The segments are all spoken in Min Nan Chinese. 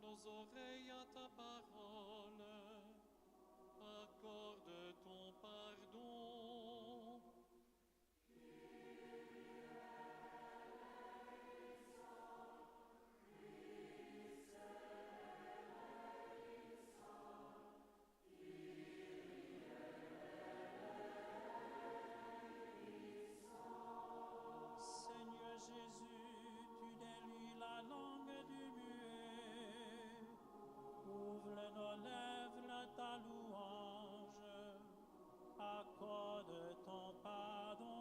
Nos oreilles à ta parole. Accorde ton pardon. Seigneur Jésus, tu délies la langue du muet. Ouvre nos lèvres à ta louange. Accorde ton pardon.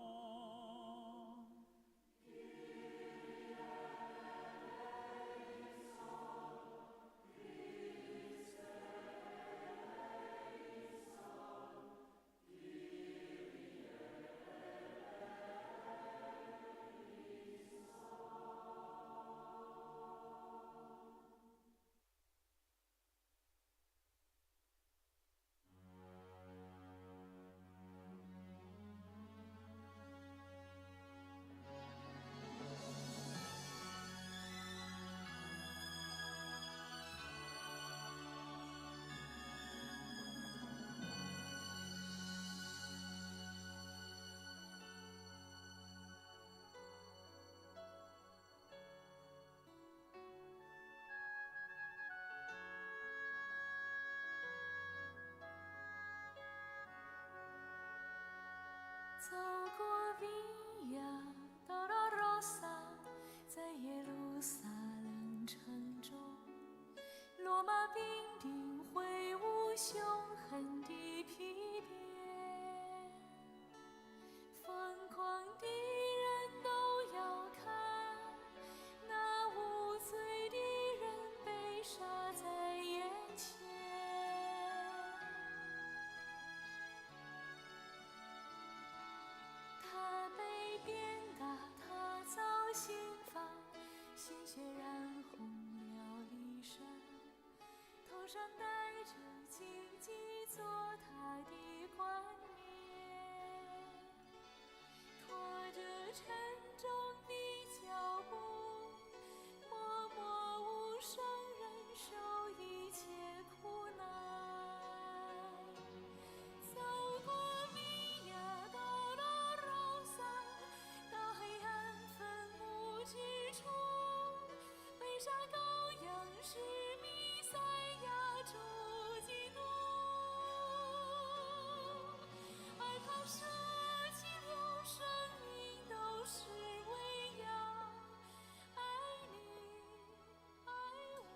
走过 Via Dolorosa，在耶路撒冷城中，罗马兵丁挥舞凶狠的皮鞭，疯狂的人都要看那无罪的人被杀在眼前。他被鞭打，他遭刑罚，鲜血染红了衣衫，头上戴着荆棘做他的冠冕，拖着沉重的脚步，默默无声忍受一切苦难。走过 Via Dolorosa，到黑暗坟墓之处，被杀羔羊是弥赛亚主基督，而他舍弃了生命，都是為要愛你愛我。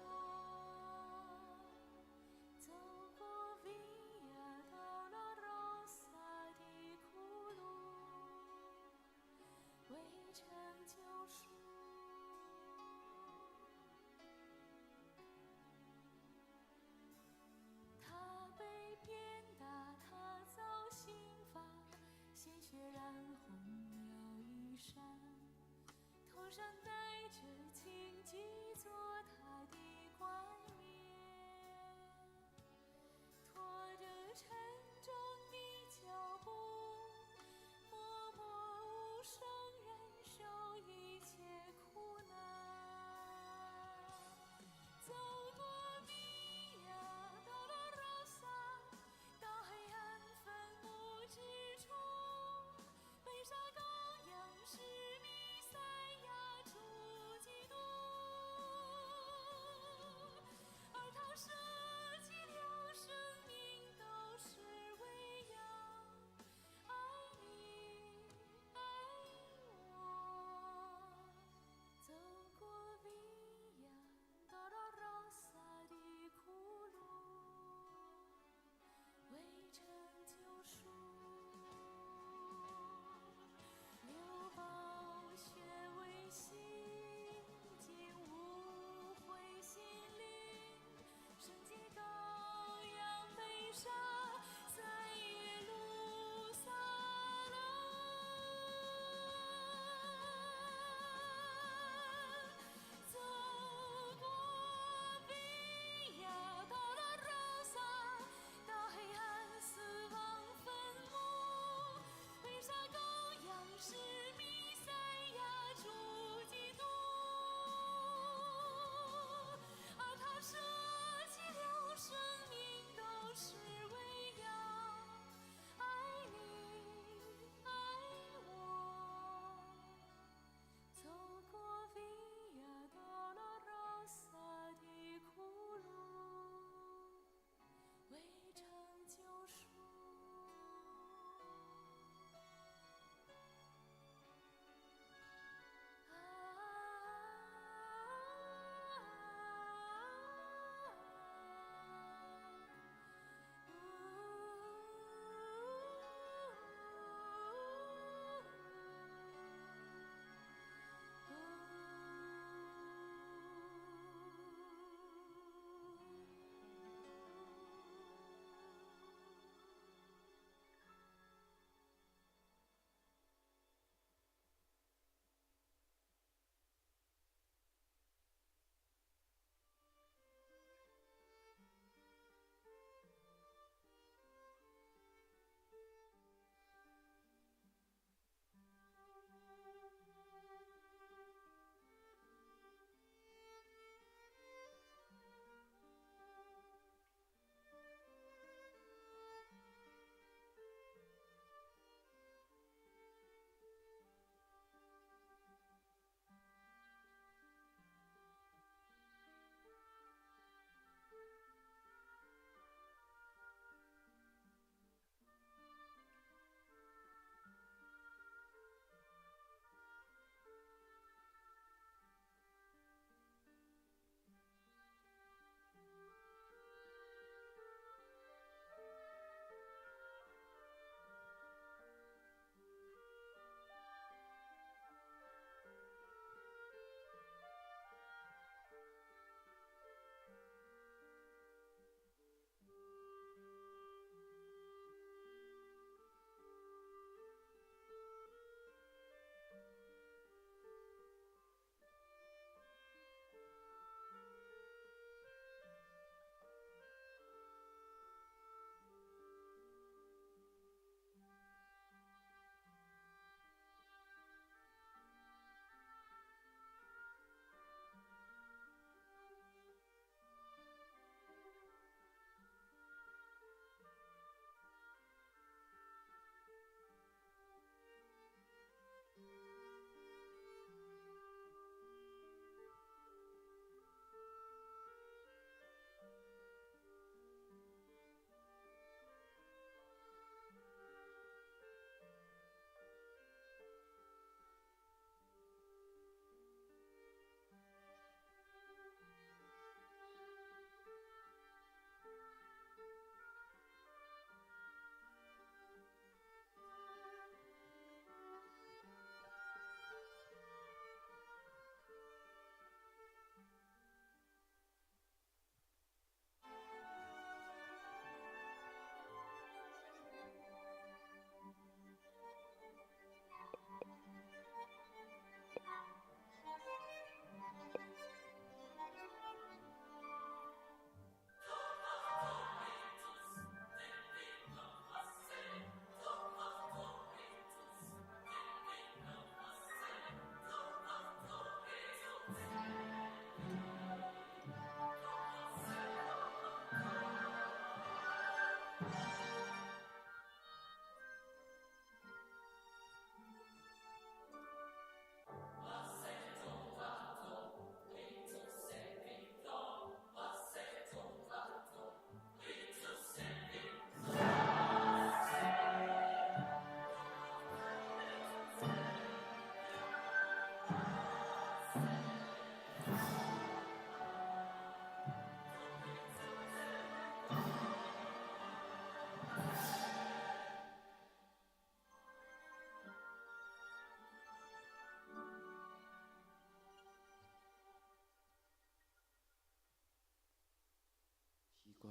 走過 Via Dolorosa 的苦路，為成救贖。他被鞭打，他遭刑罰，鮮血染紅了衣衫，頭上戴着荊棘做他的冠冕，拖着沉重的腳步，默默無聲忍受一切苦難。走過 Via Dolorosa，到黑暗墳墓之處，被殺羔羊是彌賽亞主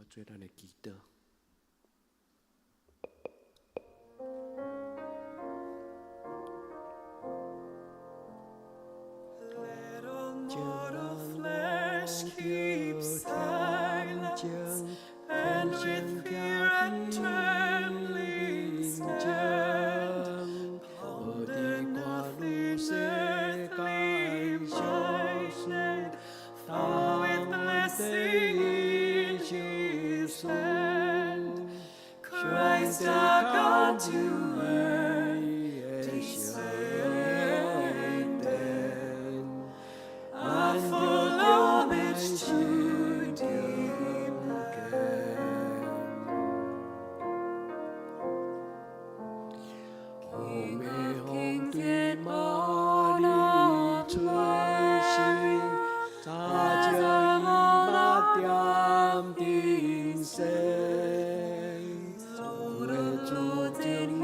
做咱的祈禱。 Let all mortal flesh keep silence, and with fear and trembling stand. Ponder nothing earthly minded, for with blessing in his hand, Christ our God to earth descended, a full homage to demand. 風的風對瑪麗出生，早將伊嘛踮陣生，主的主正因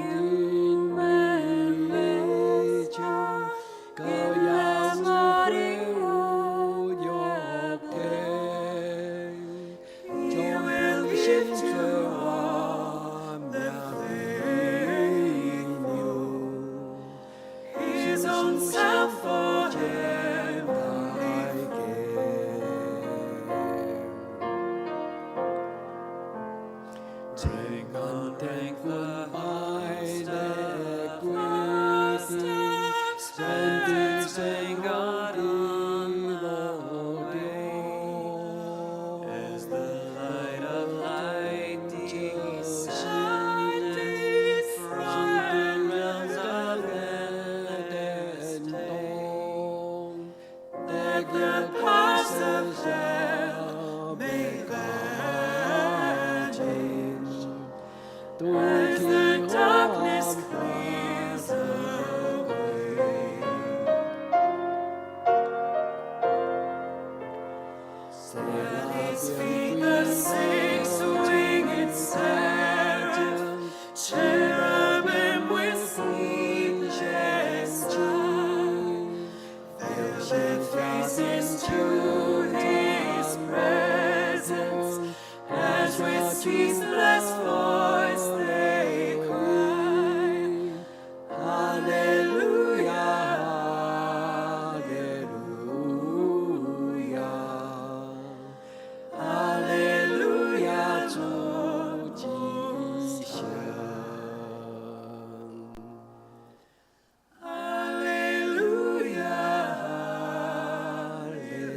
的唱，各也有花有玉体，將人生做我命朋友。 His own self for heavenly 千萬天軍排列歸天，全地聖光佇路中。 As the light of light descended from the realms of endless day, that the powers of hell may vanish as the darkness clears away. At his feet the six-winged seraph, cherubim with sleepless eye, veil their faces to his presence, as with ceaseless voice they cry, Hallelujah, Hallelujah, Hallelujah，主至聖。 Hallelujah, Hallelujah,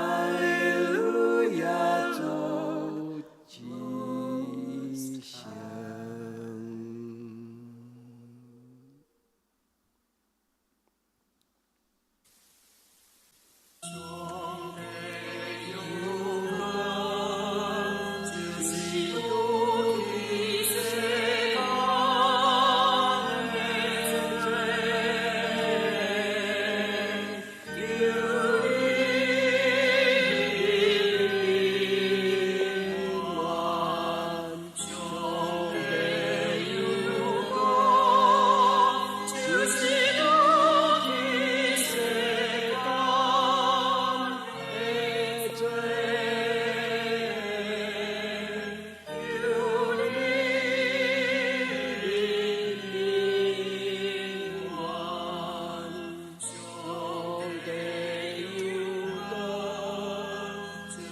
Hallelujah，主至聖。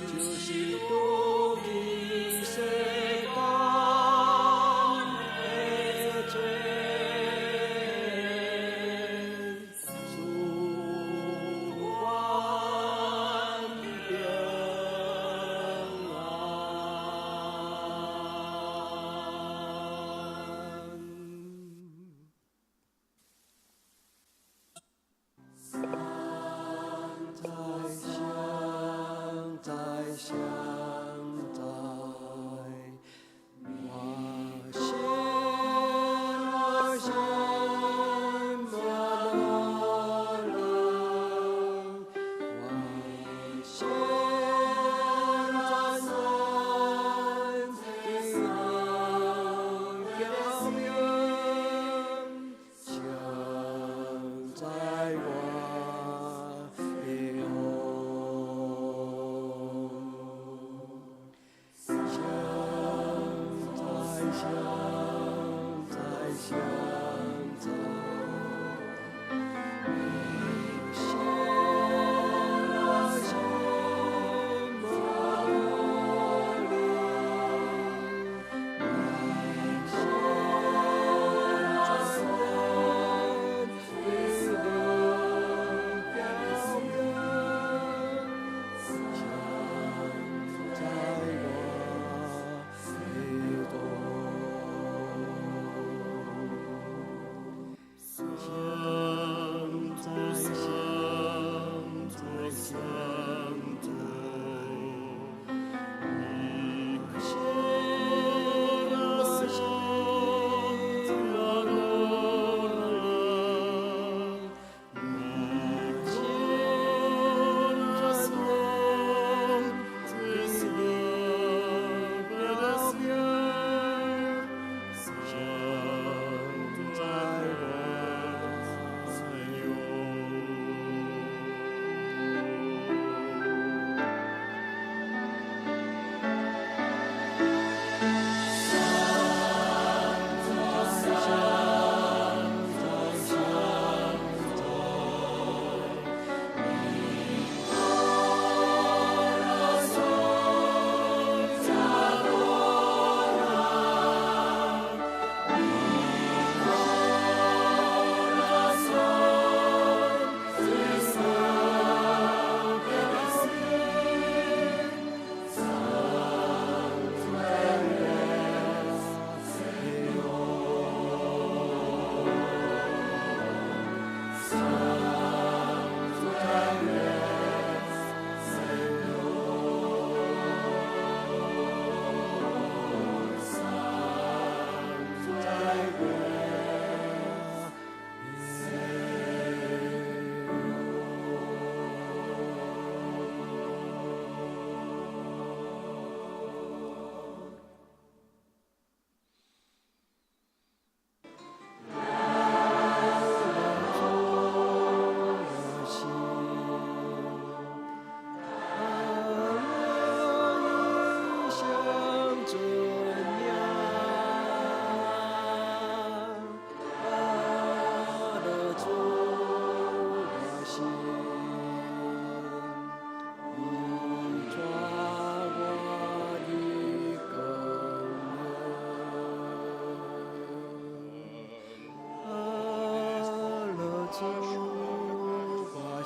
就是拄去世間的罪，賜阮平安。在相在相在，我心我心我人，我心在山的表明，常在我的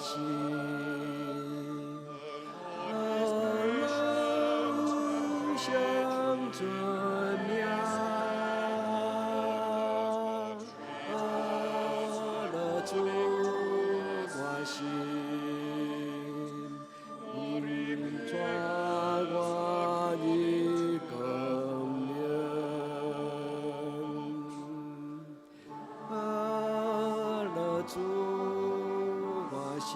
心，阿拉以享尊名，阿拉主我心，伊帶我入光明。阿拉主我心，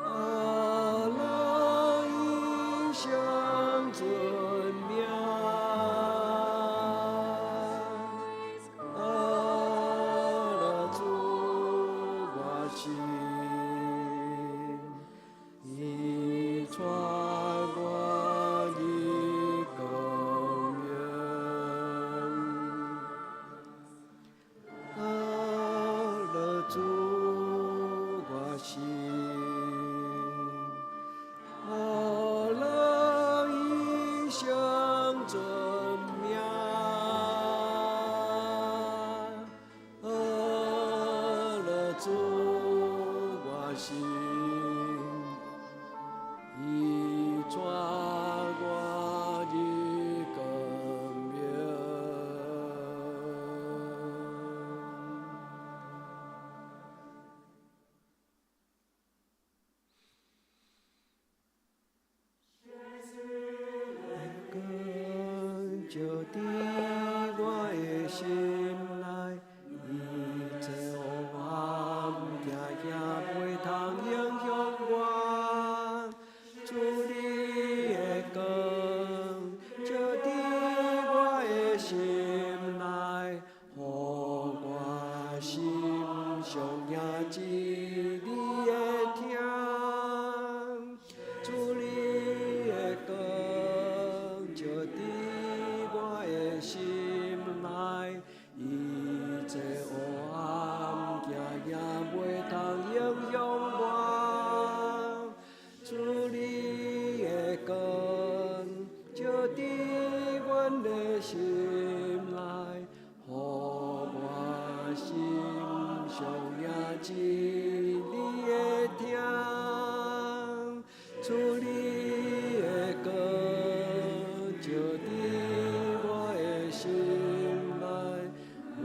阿拉以享尊名，阿拉主我心，伊帶我入光明。阿拉主我心，阿拉以享尊名，阿拉主我心，伊帶我入光明。光照佇我的心內，一切黑暗驚驚袂通影響我。主你的光照佇我的心內，予我心上迎接你的疼。主你的光照佇我的心內，一切黑暗驚也袂通影響我。主你的光照佇阮的心內，予我心上迎接你的疼。主你的光照佇我的心內，一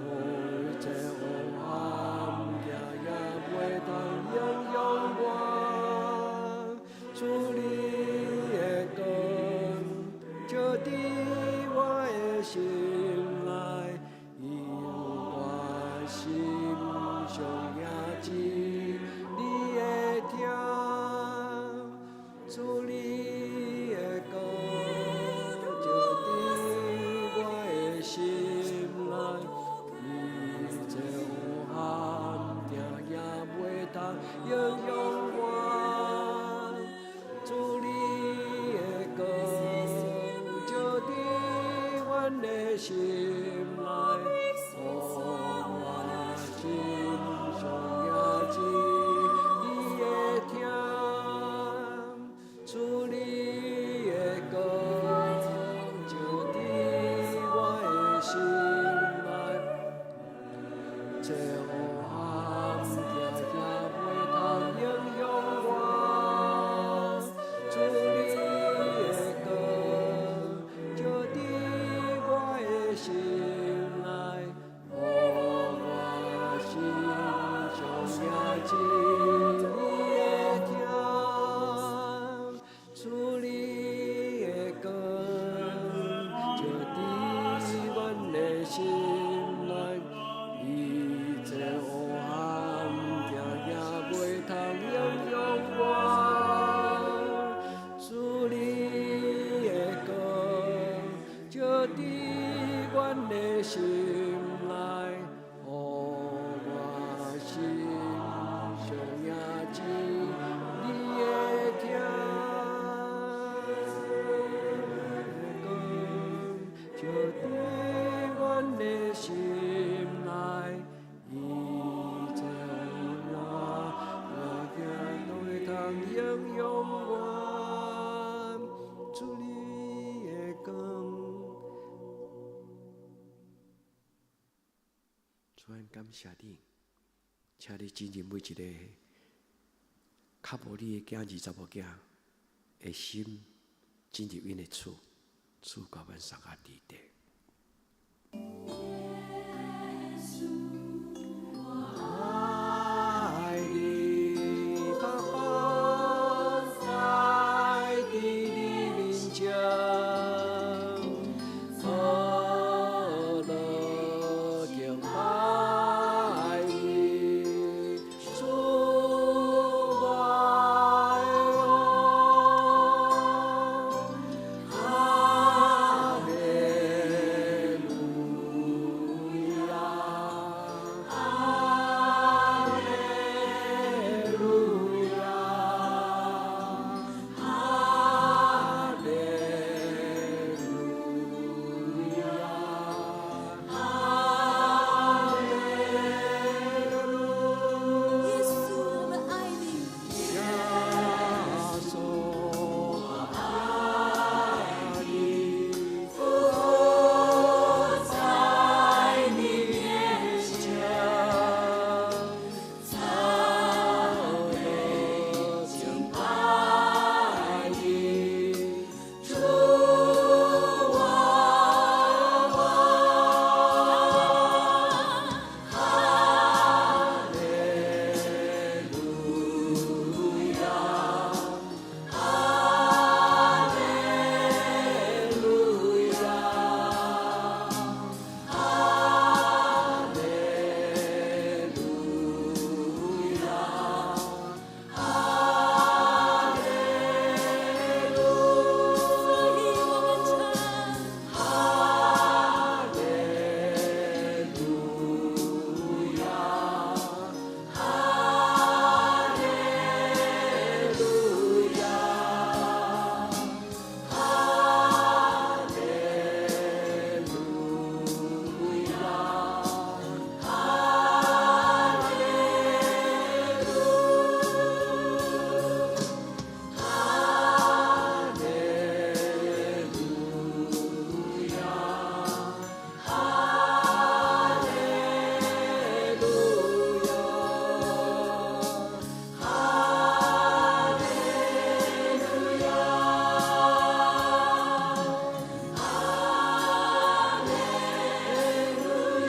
切黑暗驚也袂通影響我。主你的光照佇我的心內，予我心上迎接你的疼。主你的光照佇我的心內，一切黑暗驚也袂通影響我。主你的光照佇阮的心內，予我心上迎接你的疼。主你的光照佇我的心內，一切黑暗驚也袂通影響我。主你的光照佇我的心內，予我心上迎接你的疼。主你的光照佇阮的心內，一切黑暗驚也袂通影響我。主你的光照佇阮的心內，予我心上迎接你的疼。光照佇阮的心內，一切黑暗驚袂通影響我。主你的光。主，咱感謝你，請你進入每一个較無你的囝兒查某囝的心，進入𪜶的厝，賜予阮送甲佇地。愛你，爸爸在佇你面前，何樂敬拜你，主我的王，哈利路亞，哈利路亞，哈利路亞，哈利路耶穌，我們愛你。耶穌，我愛你，伏在你面前，側耳敬拜你，主我王，哈利路亞，哈利路亞，哈利路亞，哈利路所以我們唱。哈利路亞，哈利路亞，哈利路亞，哈利路，哈利路亞，哈利路亞，哈利路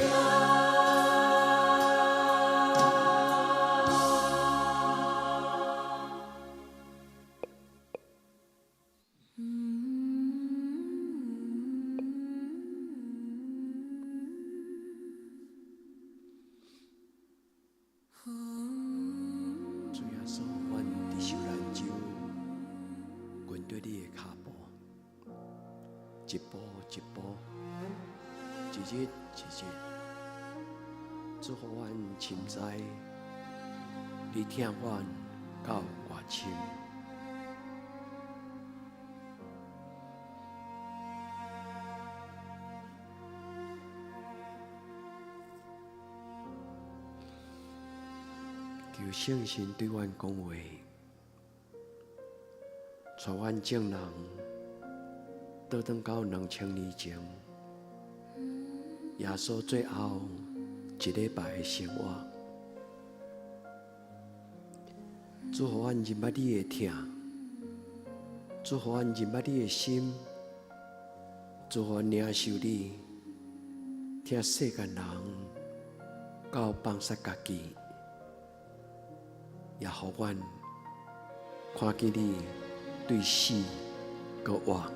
亞，哈利路亞。主耶穌，阮佇受難洲跟綴你的跤步，一步一步，一日一日，主予阮深知，你疼阮到偌深。求聖神對阮講話，帶阮眾人倒轉到2000年前，耶穌最後一禮拜的生活。主予阮認捌你的疼，主予阮認捌你的心，主予阮領受你，疼世間人到放殺家己，也予阮看見你對死閣活。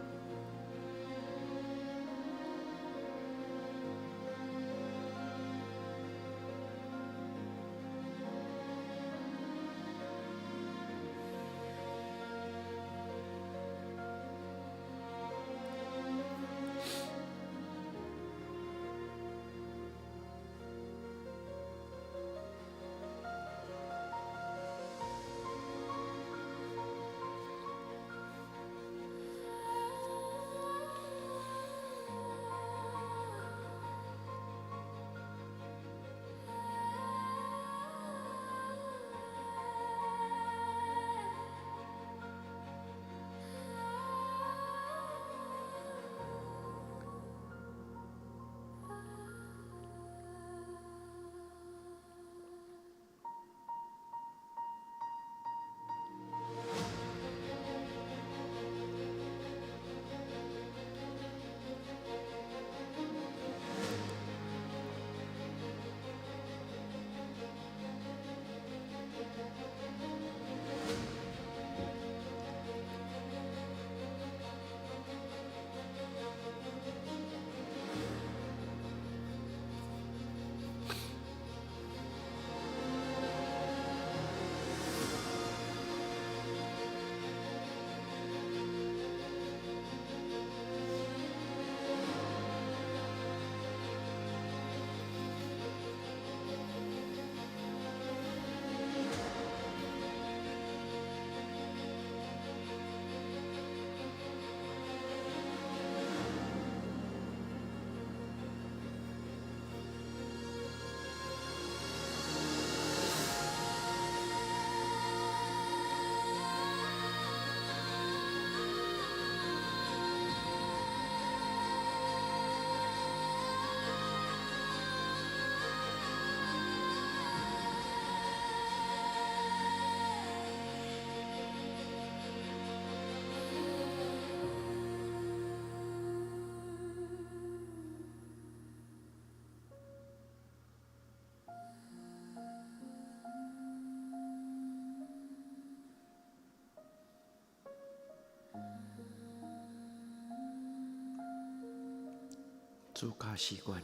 主教示阮，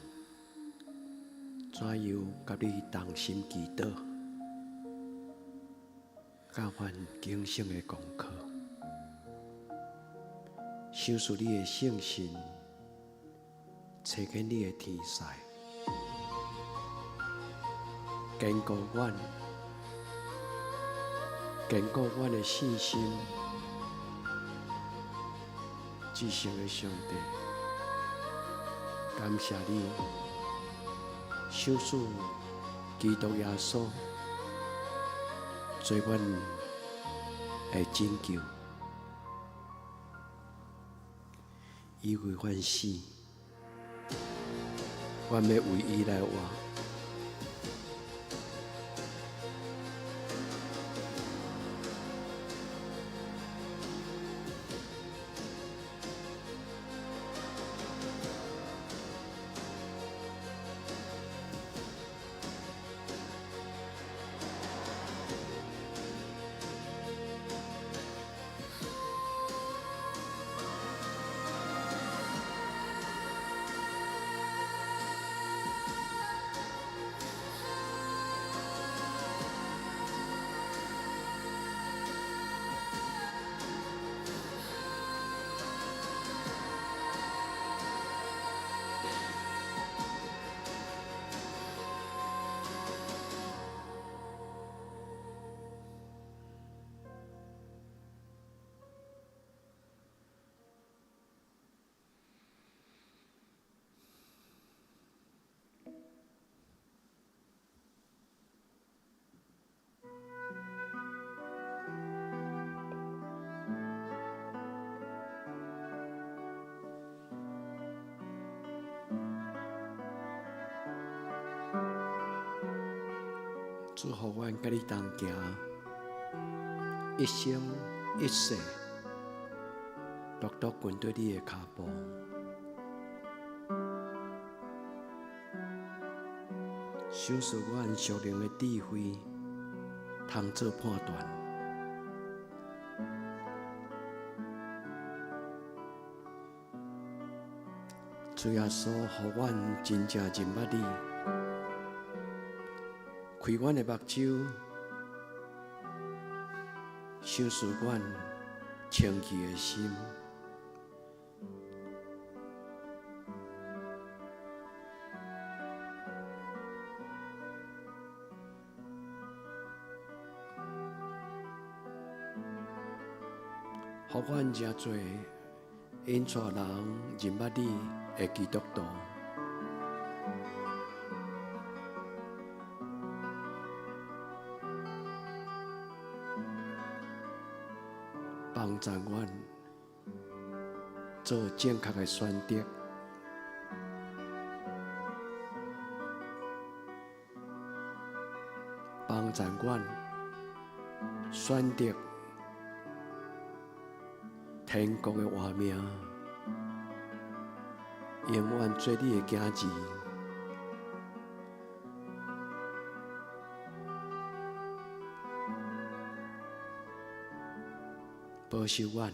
怎樣佮你同心祈禱，教阮警醒的功課，賞賜你的聖神，差遣你的天使，堅固阮，堅固阮的信心，至聖的上帝。感謝你，賞賜基督耶穌做阮的拯救，伊為阮死，阮欲為伊來活。主予阮佮你同行，一生一世，獨獨跟綴你的跤步。賞賜阮屬靈的智慧，通做判斷。主耶穌，予阮真正認捌你，開阮的目睭，賞賜阮清氣的心。予阮誠濟引帶人認捌你的基督徒，幫助阮做正確的選擇，幫助阮選擇天國的活命，永遠做你的囝兒。保守阮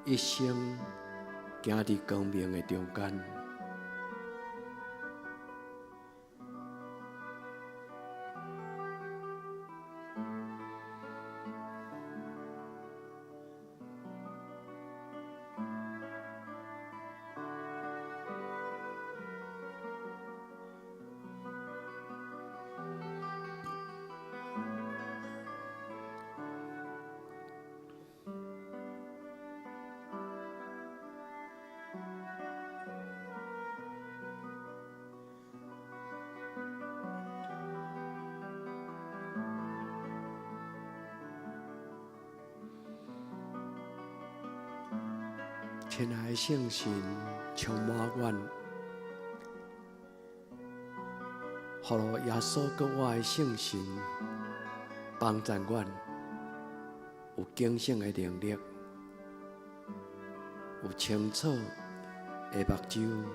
一生行佇光明的中間。親愛的聖神充滿阮，予耶穌佮我的聖神幫助阮，有警醒的能力，有清楚的目睭。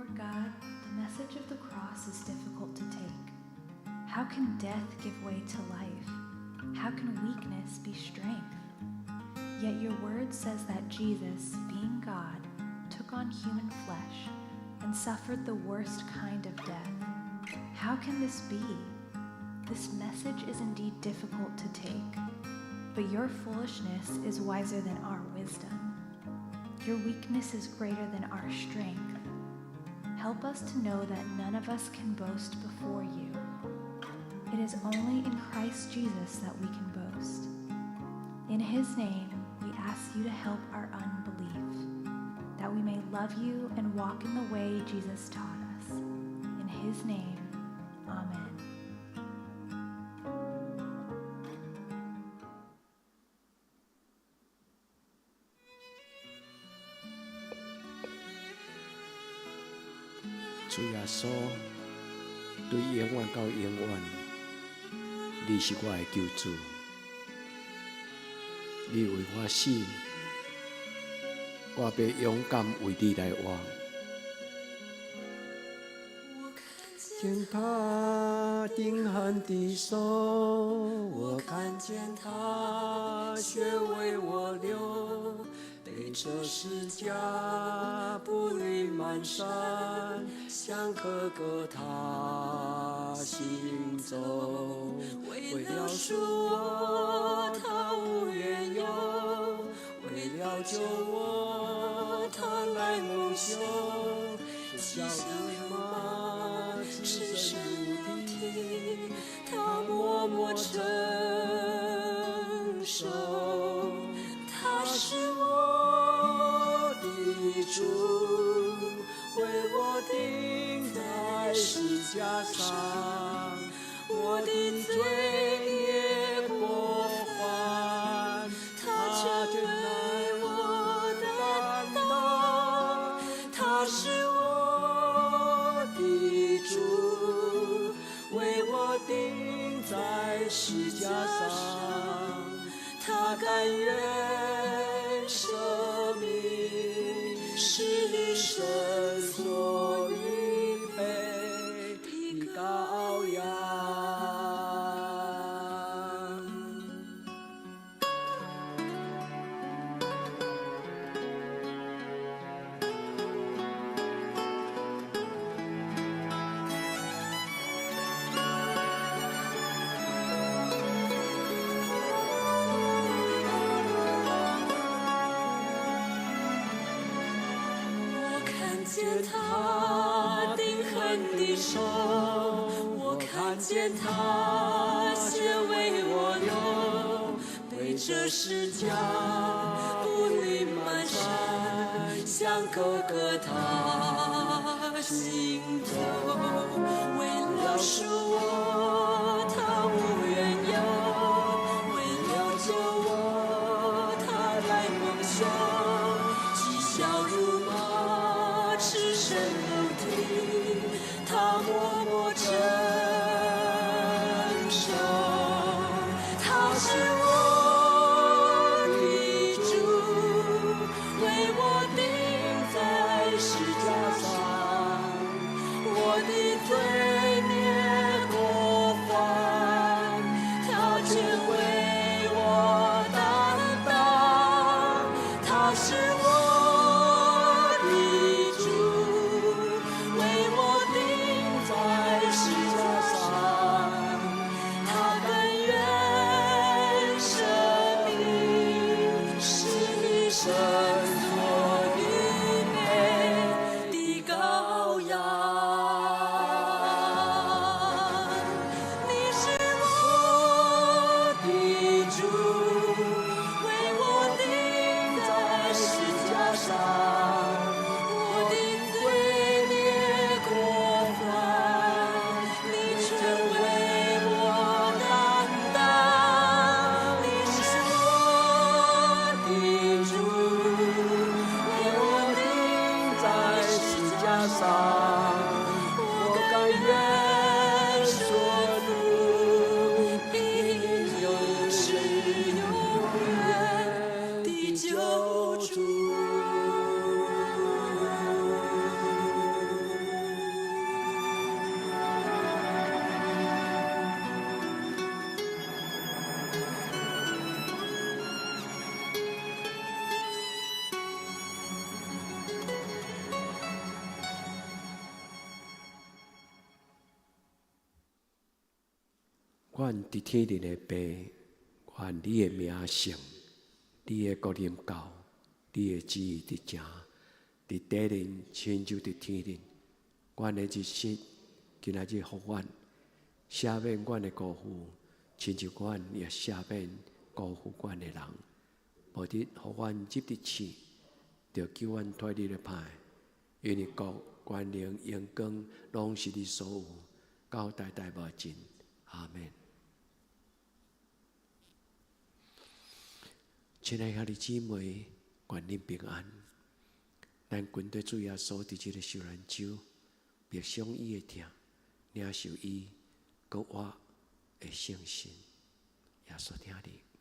Lord God, the message of the cross is difficult to take. How can death give way to life? How can weakness be strength? Yet your word says that Jesus, being God, took on human flesh and suffered the worst kind of death. How can this be? This message is indeed difficult to take, but your foolishness is wiser than our wisdom. Your weakness is greater than our strength. Help us to know that none of us can boast before you. It is only in Christ Jesus that we can boast. In his name, we ask you to help our unbelief, that we may love you and walk in the way Jesus taught us. In his name, amen. 主耶穌，對永遠到永遠，你是我的救主。你為我死，我欲勇敢為你來活。見他釘痕的手，我看見他血為我流，背著十架步履蹣跚，向各各他行走。為了贖我，他無怨尤；為了救我，他來蒙羞。笑如馬，赤身露體，他默默承受。他是我的主，為我釘在十架上，我的罪孽過犯，他全為我擔當。他是我的主，為我釘在十架上，他甘願捨命，是神所預備的羔羊。我看見他釘痕的手，我看見他血為我流，背著十架步履蹣跚，向各各他行走。為了贖我，他無怨尤；為了救我，他來蒙羞。譏笑辱罵，赤身露體，他默默承受。他是我的主，為我釘在十架上，我的罪孽過犯，他全為我擔當。他是我的主，為我釘在十架上，他甘願捨命，是神所預備的羔羊。你是我的主，為我釘在十架上，我的罪孽過犯，你全為我擔當。你是我的主，阮佇天頂的父，願你的名聖，你的國臨到，你的旨意執行，佇地頂親像佇天頂。阮的日食，今仔日予阮，赦免阮的辜負，親像阮也赦免辜負阮的人。無得予阮入佇試，著救阮脫離了歹。因為國、權能、榮光，攏是你所有，到代代無盡。阿們。親愛兄弟姊妹，願恁平安。咱跟綴主耶穌佇這个受難週，默想伊的疼，領受伊閣活的聖神。耶穌疼你。